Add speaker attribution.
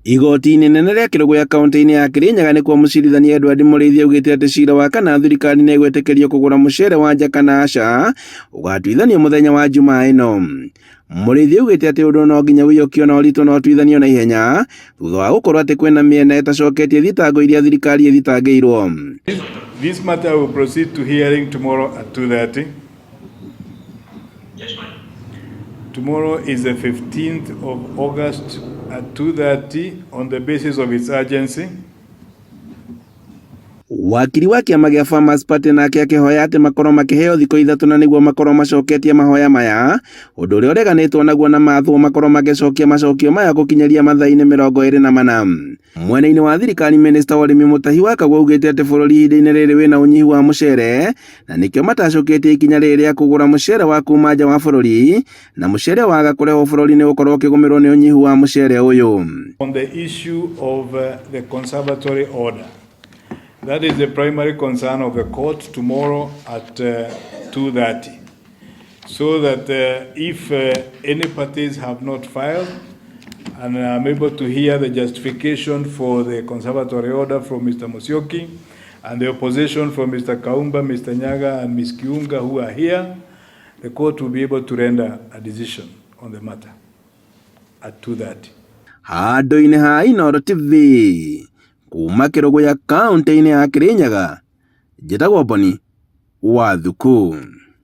Speaker 1: Igoti-inĩ inene rĩa Kĩrũgũya kaũntĩ-inĩ ya Kĩrĩnyaga nĩkuo mũcirithania Edward Mũrĩithi augĩte atĩ cira wa kana thirikari nĩ ĩgwĩtĩkĩrio kũgũra mũcere wa nja kana aca ũgatuithanio mũthenya wa Jumaa ĩno. Mũrĩithi augĩte atĩ ũndũ no nginya ũiyũkio na ũritũ na ũtuithanio na ihenya thutha wa gũkorwo atĩ kwĩna mĩena ĩtacoketie thitango iria thirikari ĩthitangĩirwo.
Speaker 2: This matter will proceed to hearing tomorrow at 2:30.
Speaker 3: Yes, ma'am.
Speaker 2: Tomorrow is the 15th of August at 2:30 on the basis of its urgency.
Speaker 1: Wakiri wa kĩama gĩa Farmers Party nake akĩhoya atĩ makorwo makĩheo thikũ ithatũ na nĩguo makorwo macoketie mahoya maya, ũndũ ũrĩa ũreganĩtwo naguo na mathwo makorwo magĩcokia macokio maya gũkinyĩria mathaa-inĩ 24. Mwena-inĩ wa thirikari minista wa ũrĩmi Mutahi wa Kagwe augĩte atĩ bũrũri ihinda-inĩ rĩrĩ wĩna ũnyihu wa mũcere na nĩkĩo matacũkĩtie ikinya rĩrĩ rĩa kũgũra mũcere wa kuma nja wa bũrũri na mũcere waga kũrehwo bũrũri nĩ ũgũkorwo ũkĩgũmĩrwo nĩ ũnyihu wa mũcere ũyũ.
Speaker 2: On the issue of the conservatory order, that is the primary concern of the court tomorrow at 2:30, so that if any parties have not filed and I'm able to hear the justification for the conservatory order from Mr. Musyoki and the opposition from Mr. Kaumba, Mr. Nyaga, and Ms. Kiunga who are here, the court will be able to render a decision on the matter at 2:30.
Speaker 1: Handũ-inĩ ha Inooro TV kuma Kĩrũgũya kaũntĩ-inĩ ya Kĩrĩnyaga, njĩtagwo Boni wa Thuku.